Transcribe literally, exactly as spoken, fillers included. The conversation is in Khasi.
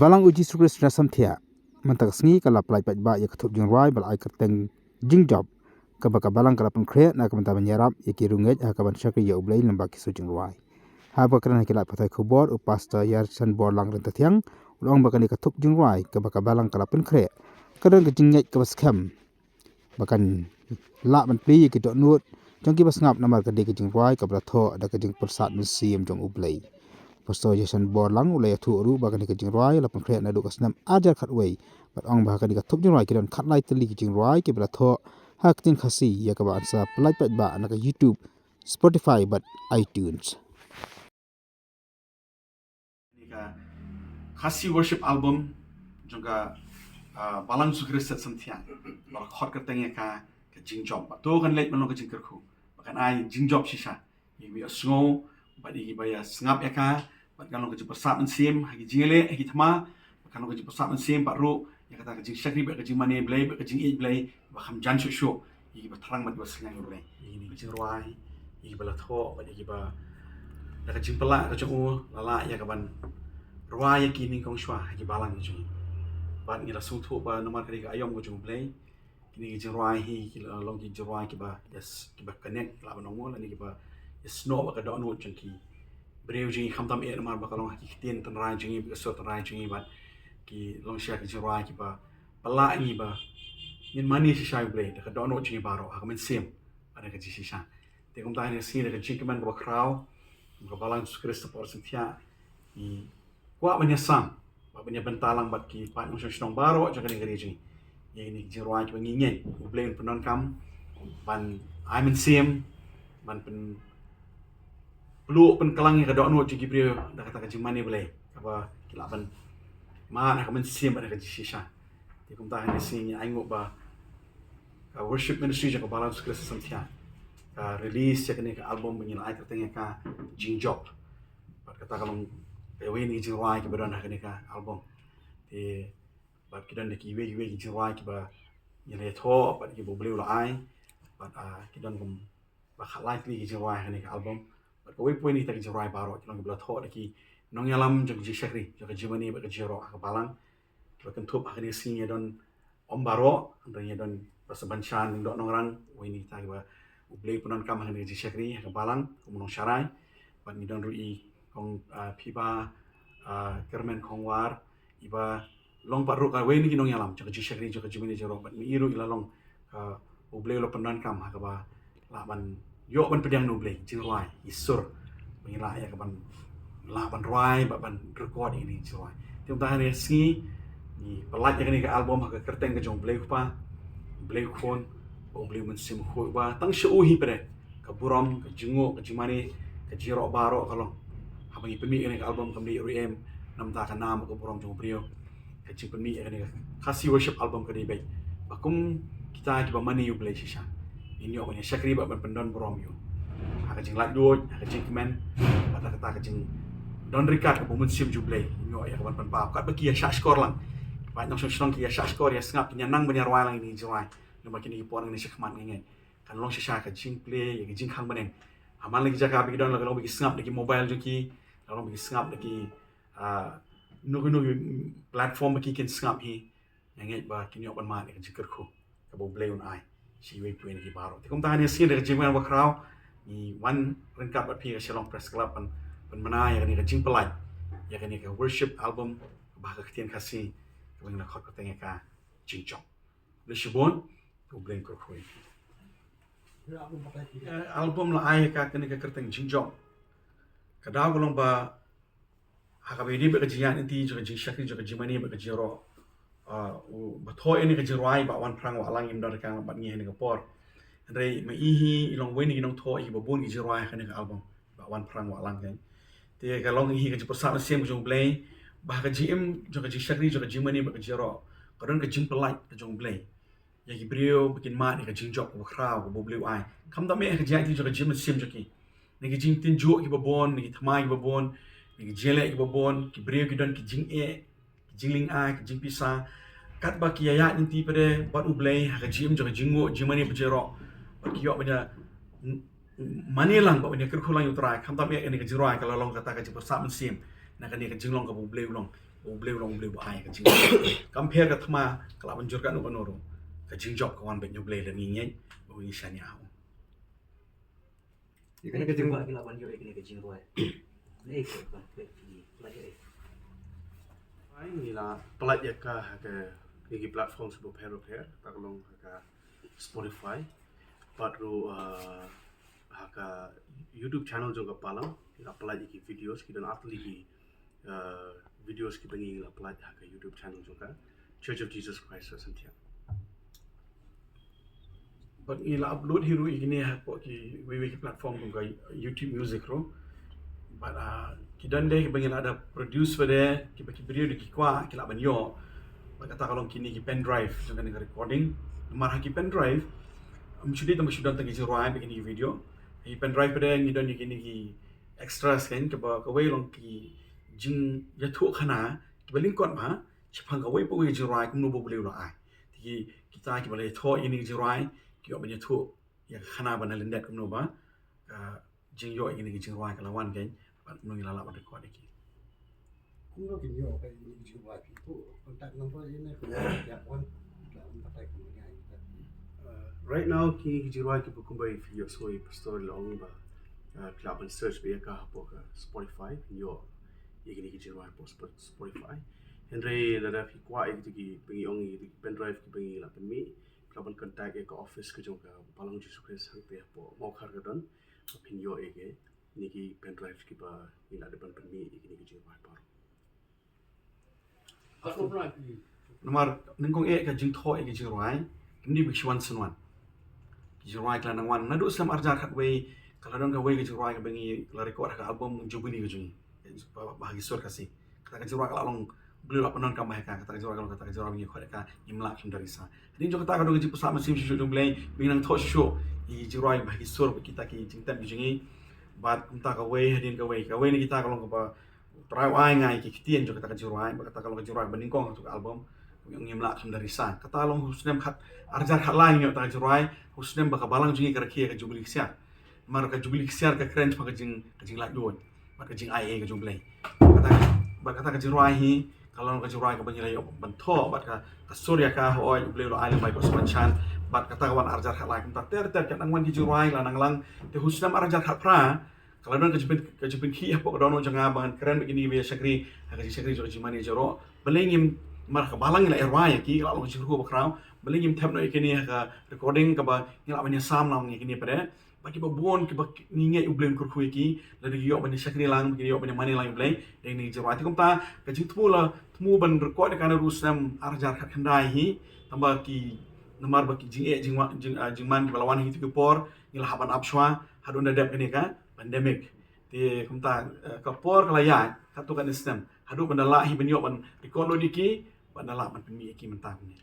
Balang u Jisu Khrist na samthiah. Mynta ka sngi ka la pyllait paidbah ïa ka thup jingrwai ba la ai kyrteng jingjop, kaba ka balang ka la pynkhreh na ka bynta ban ïarap ïa ki riewngeit ha kaban shakri ïa U Blei lyngba ki sur jingrwai. Haba kren ha ki lad pathai khubor, u Pastor Yarsan Borlang Ryntathiang u la ong ba kane ka thup jingrwai kaba ka balang ka la pynkhreh ka don ka jingngeit kaba skhem ba kan lah ban plie ïa ki dohnud jong kiba sngap, namar ka dei ka jingrwai kaba la thoh da ka jingpyrsad mynsiem jong U Blei. Pastor Jason Borlang u la ïathuh ruh ba kane ka jingrwai la pynkhreh naduh ka snem arhajar khatwei, bad ong ba ha kane ka thup jingrwai ki don khatlai tylli ki jingrwai kiba la thoh ha ka ktien Khasi, ïa kaba yn sa pyllait paidbah na ka YouTube, Spotify bad iTunes. Ka Khasi Worship Album jong ka, ah, Balang Jisu Khrist Samthiang, ba la khot kyrteng ïa ka, ka jingjop. Bad to kan leit ban long ka jingkyrkhu ba kan ai jingjop shisha ïa kiba ïohsngew bad ïa kiba ïa sngap ïa ka, bad kan long ka jingpyrsad mynsiem ha ki jingïaleh ha ki thma, bad kan long ka jingpyrsad mynsiem bad ruh ïa kata ka jingshakri bad ka jingmane Blei bad ka jingïeit Blei ba kham jan shuh shuh ïa kiba thrang bad kiba sngewthuh ïa U Blei. Ïa kine ki jingrwai, ïa kiba la thoh bad ïa kiba da ka jingpyllait ka jong u la lah ïa kaban rwai ïa ki nyngkong shuwa ha ki balang ka jong u. Bad ngi la sngewthuh ba namar ka dei ka aïom ka jong U Blei, kine ki jingrwai hi ki la long ki jingrwai kiba, yes, kiba connect, lah ban ong mo, lane kiba ïasnoh bad ka dohnud jong ki briew jong ngi, khamtam eh namar ba ka long ha ki ktien tynrai jong ngi bad ka sur tynrai jong ngi, bad ki long shisha ki jingrwai kiba pyllait ïa ngi ba ngin mane shisha ïa U Blei da ka dohnud jong ngi baroh, ha ka mynsiem bad da ka jingshisha. Te kumta ha kane ka sngi da ka jingkmen kaba khraw, ka Balang Jisu Khrist por Samthiang, ngi kwah ban ïasam, kwah ban ïabynta lang bad ki paid nongshong shnong baroh jong kane ka ri jong ngi ïa kine ki jingrwai kiba ngi ngeit U Blei un pyndonkam ban ai mynsiem, ban pyn pluh pynklang ïa ka dohnud jong ki briew da kata ka jingmane Blei kaba ki lah ban mad ha ka mynsiem bad ha ka jingshisha. Te kumta ha kane ka sngi ngi ainguh ba ka worship ministry jong ka Balang Jisu Khrist Samthiang ka release ïa kane ka album ba ngi la ai kyrteng ïa ka Jingjop. Bad kata ka long kawei na ki jingrwai kiba don ha kane ka album. Te bad ki don da kiwei kiwei ki jingrwai kiba ngi la ïathoh bad kiba U Blei u la ai. Bad, ah, ki don kum ba khatlai tylli ki jingrwai ha kane ka album. Bad kawei poi na kita ki jingrwai baroh ki long kiba la thoh da ki nongïalam jong ka jingshakri jong ka jingmane bad ka jingïaroh ha ka balang. Kiba kynthup ha kane ka sngi ngi don ym baroh, hynrei ngi don Pastor Banshan Lyngdoh Nongrang, uwei na kita kiba U Blei u pyndonkam ha kane ka jingshakri ha ka balang kum u nongsharai. Bad ngi don ruh i Kong, ah, Phiba, ah, Kyrmen Khongwar, iba long pat ruh kawei na ki nongïalam jong ka jingshakri jong ka jingmane jingïaroh, bad ma i ruh i la long ka U Blei u la pyndonkam ha kaba lah ban ïoh ban pdiang na U Blei jingrwai, i sur ba ngi lah ïa kaban lah ban rwai bad ban record ïa kine ki jingrwai. Te kumta ha kane ka sngi ngi pyllait ïa kane ka album ha ka kyrteng ka jong U Blei U Kpa, U Blei U Khun bad U Blei U Mynsiem Bakhuid, uba tang sha u hi pat ka burom, ka jingnguh, ka jingmane, ka jingïaroh baroh ka long. Haba ngi pynmih ïa kane ka album kam dei ruh em na bynta ka nam bad ka burom jong u briew. Ka jingpynmih ïa kane ka Khasi Worship Album ka dei beit ba kum kita kiba mane ïa U Blei shisha ngin ïoh ban ïa shakri bad ban pyndon burom ïa u ha ka jinglaitluid, ha ka jingkmen, bad ha kata ka jingdon ryngkat kaba mynsiem jong U Blei. Ngin ïoh ïa kaban pynpaw katba ki ïa shahshkor lang. Ki paid nongshong shnong ki ïa shahshkor, ïa sngap, kin ïa nang ban ïa rwai lang ïa kine ki jingrwai. Namar kine ki por ngan ïa shakmat ngan ngeit kan long shisha ka jingplie ïa ka jingkhang bneng. Ha man la ki jaka ba ki don la ka long ba ki sngap da ki mobile jong ki, la ka long ba ki sngap da ki, ah, kino kino ki platform ba ki kin sngap hi. Nga ngeit ba kin ïoh ban mad ïa ka jingkyrkhu kaba U Blei un ai sha iwei pa iwei na ki baroh. Te kumta ha kane ka sngi da ka jingkmen ba khraw ngi wan ryngkat bad phi ha ka Shillong Press Club ban, ban pynmih ïa kane ka jingpyllait ïa kane ka worship album kaba ha ka ktien Khasi kaba ngi la khot kyrteng ïa ka Jingjop. Khublei shibun, U Blei un kyrkhu ïa phi. Eh, album la ai ïa ka kane ka kyrteng Jingjop. Ka daw ka long ba ha kaba ïadei bad ka jingïaid lynti jong ka jingshakri jong ka jingmane bad ka jingïaroh, ah, u ba thoh ïa kane ka jingrwai, Bah Wanphrang Wahlang, im don ryngkat bad ngi ha kane ka por. Hynrei ma i hi i long uwei na ki nongthoh ïa kiba bun ki jingrwai ha kane ka album, Bah Wanphrang Wahlang, kan. Te ka long hi ka jingpyrsad mynsiem ka jong U Blei ba ha ka jingim jong ka jingshakri jong ka jingmane bad ka jingïaroh ka don ka jingpyllait ka jong U Blei ïa ki briew ba kin mad ïa ka jingjop kaba khraw kaba U Blei u ai. Khamtam eh ha ka jingïaid lynti jong ka jingmynsiem jong ki, na ki jingtynjuh kiba bun, na ki thma kiba bun, na ki jingïaleh kiba bun, ki briew ki don ki jingeh, ki jinglyngngoh, ki jingpisa. Katba ki ïa ïaid lynti pat bad U Blei ha ka jingim jong ka jingnguh, jingmane bad jingïaroh, bad ki ïoh ban ïa mane lang bad ban ïa kyrkhu lang ïa U Trai. Khamtam eh kane ka jingrwai ka la long kata ka jingpyrsad mynsiem na kane ka jinglong kaba U Blei u long. U Blei u long U Blei ba ai ka jingjop. Kam pher ka thma ka lah ban jur kano kano ruh. Ka jingjop ka wan beit na U Blei lada ngi ngeit ba ngi shaniah. Ïa kane ka jingpynbeit ngi lah ban ïoh ïa kane ka jingrwai. Ngi la pynlait ïa ka ha kine ki platforms bapher bapher, kata ka long ha ka Spotify bad ruh, uh, ha ka YouTube channel jong ka Balang. Ngi la pynlait ïa ki videos, ki don artylli ki, uh, videos kiba ngi la pynlait ha ka YouTube channel jong ka Church of Jesus Christ Western Thiang. Bad ngi la upload hi ruh ïa kine hapoh kiwei kiwei ki platform kum ka YouTube Music ruh. Bad, ah, ki don de kiba ngi la da produce ba de, kiba ki briew de ki kwah, ki lah ban ïoh. Bad kata ka long kine ki pen drive jong kane ka recording. Namar ha ki pen drive, ym shu dei tang ba shu don tang ki jingrwai bad kine ki video. Ha ki pen drive ba de ngi don ïa kine ki extras kan, kaba kawei long ki jingïathuhkhana kiba lyngkot bha shaphang kawei pa kawei ka jingrwai kumno ba U Blei u la ai. Te ki, kita kiba la ïathoh ïa kine ki jingrwai ki ïoh ban ïathuh ïa ka khana ba na lyndet kumno ba ka jingïoh ïa kine ki jingrwai ka la wan kan, bad kumno ngi la lah ban record ïa ki. Kumno kin ïoh ka ïa kine ki jingrwai, phi ïathuh contact number ïa ne, kumno kin ïa wan, ka wan batai kumno kin ïa. Uh, right now kine ki jingrwai kiba kumba phi ïohsngew ïa i pastor la ong ba, uh, phi lah ban search beit ïa ka hapoh ka Spotify, phin ïoh ïa kine ki jingrwai hapoh Spo-, Spotify. Hynrei lada phi kwah ïa kito kiba ngi ong, ïa kito ki pen drive kiba ngi la pynmih, phi lah ban contact ïa ka office ka jong ka Balang Jisu Khrist hangtei hapoh Mawkhar ka don, phin ïoh ïa kine ki pen drive kiba ngi la dep ban pynmih ïa kine ki jingrwai baroh. Namar nyngkong eh ka jingthoh ïa ki jingrwai kam dei ba shu wan shen wan. Ki jingrwai ki la nang wan naduh snem ar hajar khatwei, ka la don kawei ka jingrwai kaba ngi la record ha ka album Jubilee ka jong ngi, Bah-, Bah Ki Sur Khasi. Kata ka jingrwai ka la long, U Blei u la pyndonkam bha ïa ka, kata ka jingrwai ka long, kata ka jingrwai ba ngi khot ïa ka Ngim Lah Khlem Da Risa. Hadien jong kata ka don ka jingpynsah mynsiem shuh shuh jong U Blei ba ngi nang thoh shuh shuh ïa ki jingrwai Bah Ki Sur bad kita ki jingtep ki jong ngi. Bad kumta kawei hadien kawei, kawei na kita ka long kaba U Trai u ai nga ïa ki ktien jong kata ka jingrwai, bad kata ka long ka jingrwai ba nyngkong ha kato ka album, Ngim Lah Khlem Da Risa. Kata long ha u snem khat, ar hajar khatlai ngi ïoh kata ka jingrwai, ha u snem ba ka Balang jong ngi ka rakhe ïa ka Jubilee Ksiar. Namar ka Jubilee Ksiar ka kren shaphang ka jing, ka jinglaitluid bad ka jingaiei ka jong U Blei. Kata, bad kata ka jingrwai hi ka long ka jingrwai kaba ngi la ïoh ban thoh bad ka, ka sur ïa ka, hooid, U Blei u la ai lem bad ka sngewsih, bad kata ka wan ar hajar khatlai. Kumta ter ter ki nang wan ki jingrwai la nang lang. Te ha u snem ar hajar khatphra ka la don ka jingpyn, ka jingpynkhih hapoh ka dohnud jong nga ba ngan kren bad kine kiba ïa shakri ha ka jingshakri jong ka jingmane jaroh. Balei ngim, namar ka Balang ngi la ïa rwai ïa ki, ka la long ka jingkyrkhu bakhraw. Balei ngim thep noh ïa kine ha ka recording kaba ngi lah ban ïasam lang ïa kine pat de. Bad kiba bun kiba ngi ngeit U Blei un kyrkhu ïa ki, lada ki ïoh ban ïa shakri lang, ki ïoh ban ïa mane lang ïa U Blei da kine ki jingrwai. Te kumta ka jingthmu la thmu ban record ïa kane ruh ha u snem ar hajar khatkhyndai hi. Tangba ki, namar ba ki jingeh jingwa-, jing, ah, jingman kiba la wan ha kito ki por, ngi la hap ban ap shuwa haduh ynda dep kane ka pandemic. Te kumta, eh, ka por ka la ïaid katto katne snem haduh ban da lah hi ban ïoh ban record lut ïa ki, ban da lah ban pynmih ïa ki mynta kumne.